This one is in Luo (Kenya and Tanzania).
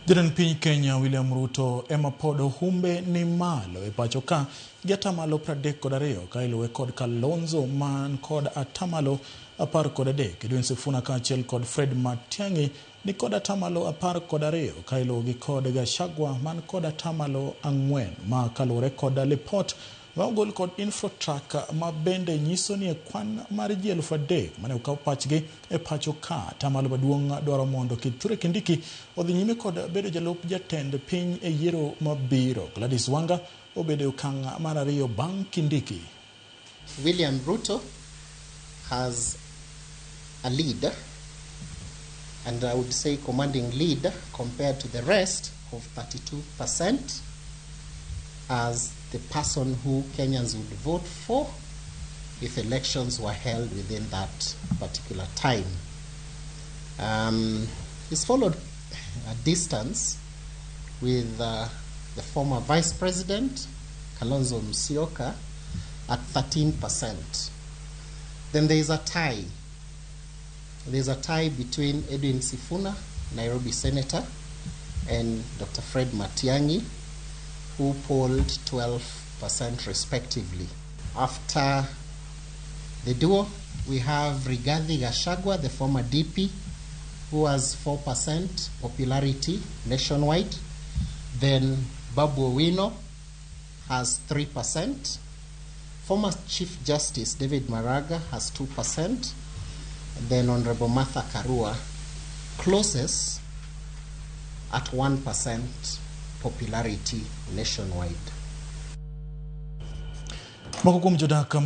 Jatend piny Kenya William Ruto ema pod humbe ni malo e pacho ka gi atamalo 32 ka iluwe kod Kalonzo man kod atamalo 13. Edwin Sifuna kaachiel kod Fred Matiang'i ni kod atamalo 12 ka iluwogi kod Gachagua man kod atamalo 4 ma kaluwore kod lipot ma ogol kod Infotrak ma bende nyiso ni e kwan mar ji 3000 mane okaw pachgi e pacho ka atamalo maduong' dwaro mondo Kithure Kindiki odhi nyime kod bedo jalup jatend piny e yiero mabiro. Gladys Wanga obedo e okang' mar ariyo bang' Kindiki. William Ruto has a lead, and I would say commanding lead compared to the rest of 32% as the person who Kenyans would vote for if elections were held within that particular time. He's followed a distance with the former Vice President, Kalonzo Musyoka, at 13%. Then there is a tie. There's a tie between Edwin Sifuna, Nairobi Senator, and Dr. Fred Matiang'i, who polled 12% respectively. After the duo, we have Rigathi Gachagua, the former DP, who has 4% popularity nationwide. Then Babu Owino has 3%. Former Chief Justice David Maraga has 2%. Then Honorable Martha Karua closes at 1% popularity nationwide. Moko kuom jodak ma